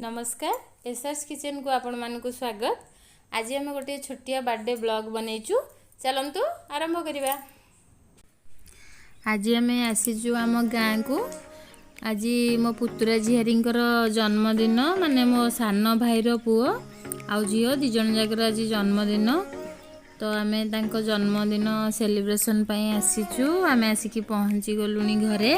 ନମସ୍କାର, ଏସ୍ଆର୍ସ କିଚେନ୍କୁ ଆପଣମାନଙ୍କୁ ସ୍ୱାଗତ। ଆଜି ଆମେ ଗୋଟିଏ ଛୋଟିଆ ବାର୍ଥଡେ ବ୍ଲଗ୍ ବନେଇଛୁ। ଚାଲନ୍ତୁ ଆରମ୍ଭ କରିବା। ଆଜି ଆମେ ଆସିଛୁ ଆମ ଗାଁକୁ। ଆଜି ମୋ ପୁତୁରା ଝିଆରୀଙ୍କର ଜନ୍ମଦିନ, ମାନେ ମୋ ସାନ ଭାଇର ପୁଅ ଆଉ ଝିଅ ଦୁଇ ଜଣ ଯାକର ଆଜି ଜନ୍ମଦିନ। ତ ଆମେ ତାଙ୍କ ଜନ୍ମଦିନ ସେଲିବ୍ରେସନ୍ ପାଇଁ ଆସିଛୁ। ଆମେ ଆସିକି ପହଞ୍ଚି ଗଲୁଣି ଘରେ।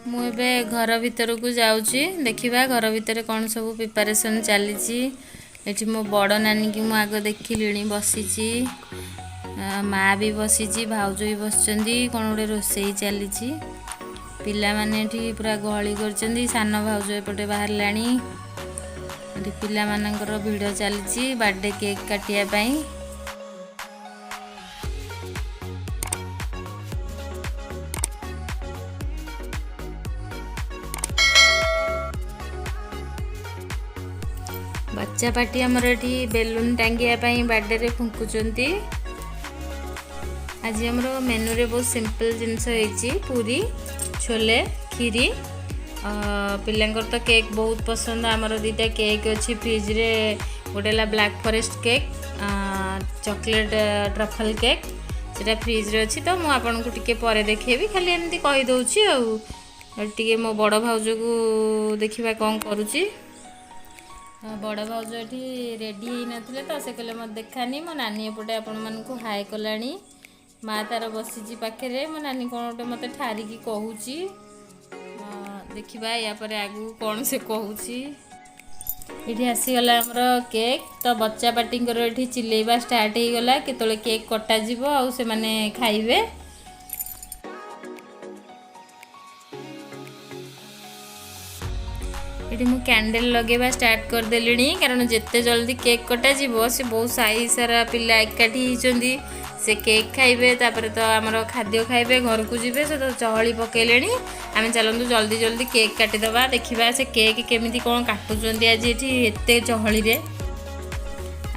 ମୁଁ ଏବେ ଘର ଭିତରକୁ ଯାଉଛି, ଦେଖିବା ଘର ଭିତରେ କ'ଣ ସବୁ ପ୍ରିପାରେସନ୍ ଚାଲିଛି। ଏଠି ମୋ ବଡ଼ ନାନୀକି ମୁଁ ଆଗ ଦେଖିଲିଣି ବସିଛି, ମା ବି ବସିଛି, ଭାଉଜ ବି ବସିଛନ୍ତି। କ'ଣ ଗୋଟେ ରୋଷେଇ ଚାଲିଛି। ପିଲାମାନେ ଏଠି ପୁରା ଗହଳି କରିଛନ୍ତି। ସାନ ଭାଉଜ ଏପଟେ ବାହାରିଲାଣି। ଏଠି ପିଲାମାନଙ୍କର ଭିଡ଼ ଚାଲିଛି ବାର୍ଥଡେ କେକ୍ କାଟିବା ପାଇଁ। ବଚ୍ଚା ପାର୍ଟି ଆମର ଏଠି ବେଲୁନ୍ ଟାଙ୍ଗିବା ପାଇଁ ବାର୍ଥଡେରେ ଫୁଙ୍କୁଛନ୍ତି। ଆଜି ଆମର ମେନୁରେ ବହୁତ ସିମ୍ପଲ୍ ଜିନିଷ ହେଇଛି, ପୁରୀ, ଛୋଲେ, କ୍ଷୀରି। ପିଲାଙ୍କର ତ କେକ୍ ବହୁତ ପସନ୍ଦ। ଆମର ଦୁଇଟା କେକ୍ ଅଛି ଫ୍ରିଜ୍ରେ, ଗୋଟେ ହେଲା black forest cake, chocolate truffle cake, ସେଟା ଫ୍ରିଜ୍ରେ ଅଛି। ତ ମୁଁ ଆପଣଙ୍କୁ ଟିକେ ପରେ ଦେଖେଇବି, ଖାଲି ଏମିତି କହିଦେଉଛି। ଆଉ ଟିକେ ମୋ ବଡ଼ ଭାଉଜକୁ ଦେଖିବା କ'ଣ କରୁଛି। ବଡ଼ ଭାଉଜ ଏଠି ରେଡ଼ି ହେଇନଥିଲେ, ତ ସେ କହିଲେ ମୋତେ ଦେଖାନି। ମୋ ନାନୀ ଏପଟେ ଆପଣମାନଙ୍କୁ ହାଏ କଲାଣି। ମା ତାର ବସିଛି ପାଖରେ। ମୋ ନାନୀ କ'ଣ ଗୋଟେ ମୋତେ ଠାରିକି କହୁଛି, ଦେଖିବା ୟା ପରେ ଆଗକୁ କ'ଣ ସେ କହୁଛି। ଏଠି ଆସିଗଲା ଆମର କେକ୍। ତ ବଚ୍ଚା ପାର୍ଟିଙ୍କର ଏଠି ଚିଲେଇବା ଷ୍ଟାର୍ଟ ହେଇଗଲା, କେତେବେଳେ କେକ୍ କଟାଯିବ ଆଉ ସେମାନେ ଖାଇବେ। ଏଠି ମୁଁ କ୍ୟାଣ୍ଡେଲ୍ ଲଗେଇବା ଷ୍ଟାର୍ଟ କରିଦେଲିଣି, କାରଣ ଯେତେ ଜଲ୍ଦି କେକ୍ କଟାଯିବ, ସେ ବହୁତ ସାହି ସାରା ପିଲା ଏକାଠି ହେଇଛନ୍ତି। ସେ କେକ୍ ଖାଇବେ, ତାପରେ ତ ଆମର ଖାଦ୍ୟ ଖାଇବେ, ଘରକୁ ଯିବେ। ସେ ତ ଚହଳି ପକେଇଲେଣି। ଆମେ ଚାଲନ୍ତୁ ଜଲ୍ଦି ଜଲ୍ଦି କେକ୍ କାଟିଦେବା, ଦେଖିବା ସେ କେକ୍ କେମିତି କ'ଣ କାଟୁଛନ୍ତି ଆଜି ଏଠି ଏତେ ଚହଳିରେ।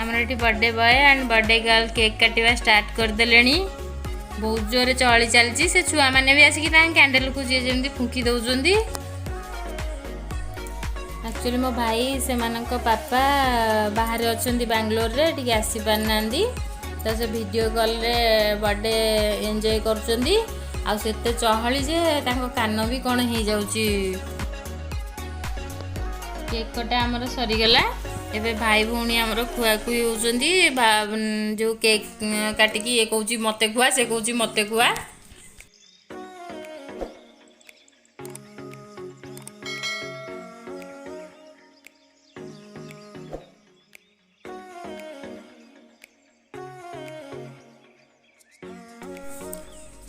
ଆମର ଏଠି birthday boy and birthday girl cake କାଟିବା ଷ୍ଟାର୍ଟ କରିଦେଲେଣି। ବହୁତ ଜୋରରେ ଚହଳି ଚାଲିଛି। ସେ ଛୁଆମାନେ ବି ଆସିକି ତାଙ୍କ କ୍ୟାଣ୍ଡେଲକୁ ଯିଏ ଯେମିତି ଫୁଙ୍କି ଦେଉଛନ୍ତି। ଆକ୍ଚୁଆଲି ମୋ ଭାଇ, ସେମାନଙ୍କ ବାପା ବାହାରେ ଅଛନ୍ତି ବାଙ୍ଗଲୋରରେ, ଟିକେ ଆସିପାରିନାହାନ୍ତି। ତ ସେ ଭିଡ଼ିଓ କଲ୍ରେ ବର୍ଥଡେ ଏନ୍ଜୟ କରୁଛନ୍ତି। ଆଉ ସେତେ ଚହଳି ଯେ ତାଙ୍କ କାନ ବି କ'ଣ ହେଇଯାଉଛି। କେକ୍ କଟା ଆମର ସରିଗଲା। ଏବେ ଭାଇ ଭଉଣୀ ଆମର ଖୁଆଖୁଇ ହେଉଛନ୍ତି। ଯେଉଁ କେକ୍ କାଟିକି ଇଏ କହୁଛି ମୋତେ ଖୁଆ, ସେ କହୁଛି ମୋତେ ଖୁଆ।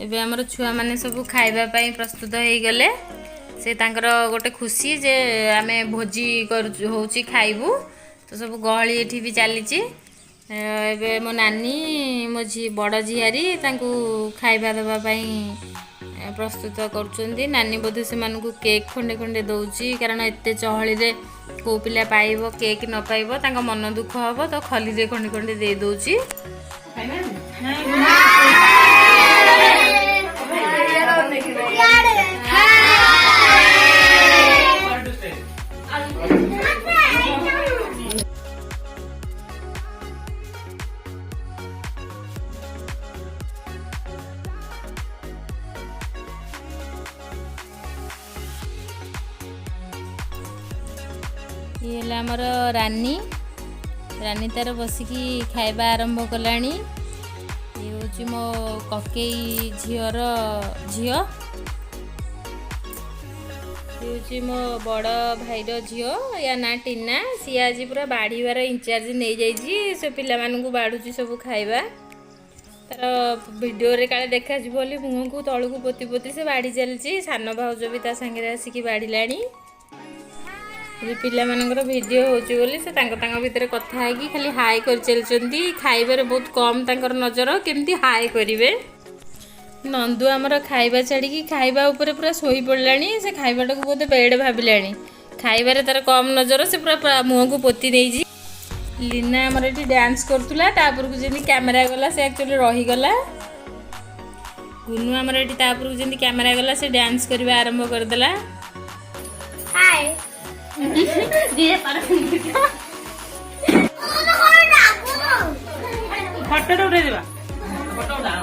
ଏବେ ଆମର ଛୁଆମାନେ ସବୁ ଖାଇବା ପାଇଁ ପ୍ରସ୍ତୁତ ହେଇଗଲେ। ସେ ତାଙ୍କର ଗୋଟେ ଖୁସି ଯେ ଆମେ ଭୋଜି କରୁଛୁ, ହେଉଛି ଖାଇବୁ। ତ ସବୁ ଗହଳି ଏଠି ବି ଚାଲିଛି। ଏବେ ମୋ ନାନୀ, ମୋ ବଡ଼ ଝିଆରୀ ତାଙ୍କୁ ଖାଇବା ଦେବା ପାଇଁ ପ୍ରସ୍ତୁତ କରୁଛନ୍ତି। ନାନୀ ବୋଧେ ସେମାନଙ୍କୁ କେକ୍ ଖଣ୍ଡେ ଖଣ୍ଡେ ଦେଉଛି, କାରଣ ଏତେ ଚହଳିରେ କେଉଁ ପିଲା ପାଇବ କେକ୍ ନ ପାଇବ, ତାଙ୍କ ମନ ଦୁଃଖ ହେବ। ତ ଖଲିରେ ଖଣ୍ଡେ ଖଣ୍ଡେ ଦେଇ ଦେଉଛି। ଇଏ ହେଲା ଆମର ରାନୀ। ରାନୀ ତାର ବସିକି ଖାଇବା ଆରମ୍ଭ କଲାଣି। ଇଏ ହେଉଛି ମୋ କକେଇ ଝିଅର ଝିଅ। ଇଏ ହେଉଛି ମୋ ବଡ଼ ଭାଇର ଝିଅ, ୟା ନାଁ ଟିନା। ସିଏ ଆଜି ପୁରା ବାଢ଼ିବାର ଇନଚାର୍ଜ ନେଇଯାଇଛି। ସେ ପିଲାମାନଙ୍କୁ ବାଢ଼ୁଛି ସବୁ ଖାଇବା। ତାର ଭିଡ଼ିଓରେ କାଳେ ଦେଖାଯିବ ବୋଲି ମୁହଁକୁ ତଳକୁ ପୋତି ପୋତି ସେ ବାଢ଼ି ଚାଲିଛି। ସାନ ଭାଉଜ ବି ତା ସାଙ୍ଗରେ ଆସିକି ବାଢ଼ିଲାଣି। ଏ ପିଲାମାନଙ୍କର ଭିଡ଼ିଓ ହେଉଛି ବୋଲି ସେ ତାଙ୍କ ତାଙ୍କ ଭିତରେ କଥା ହେଇକି ଖାଲି ହାଇ କରି ଚାଲିଛନ୍ତି। ଖାଇବାରେ ବହୁତ କମ୍ ତାଙ୍କର ନଜର, କେମିତି ହାଇ କରିବେ। ନନ୍ଦୁ ଆମର ଖାଇବା ଛାଡ଼ିକି ଖାଇବା ଉପରେ ପୁରା ଶୋଇ ପଡ଼ିଲାଣି। ସେ ଖାଇବାଟାକୁ ବୋଧେ ବେଡ଼୍ ଭାବିଲାଣି। ଖାଇବାରେ ତାର କମ୍ ନଜର, ସେ ପୁରା ମୁହଁକୁ ପୋତି ନେଇଛି। ଲିନା ଆମର ଏଠି ଡ୍ୟାନ୍ସ କରୁଥିଲା, ତାପରକୁ ଯେମିତି କ୍ୟାମେରା ଗଲା, ସେ ଆକ୍ଚୁଆଲି ରହିଗଲା। ଗୁନୁ ଆମର ଏଠି ତାପରକୁ ଯେମିତି କ୍ୟାମେରା ଗଲା, ସେ ଡ୍ୟାନ୍ସ କରିବା ଆରମ୍ଭ କରିଦେଲା। ହାଏ। ଦିଏ। ଫଟୋଟା ଉଠେଇଦେବା। ଫଟୋ ଉଠା।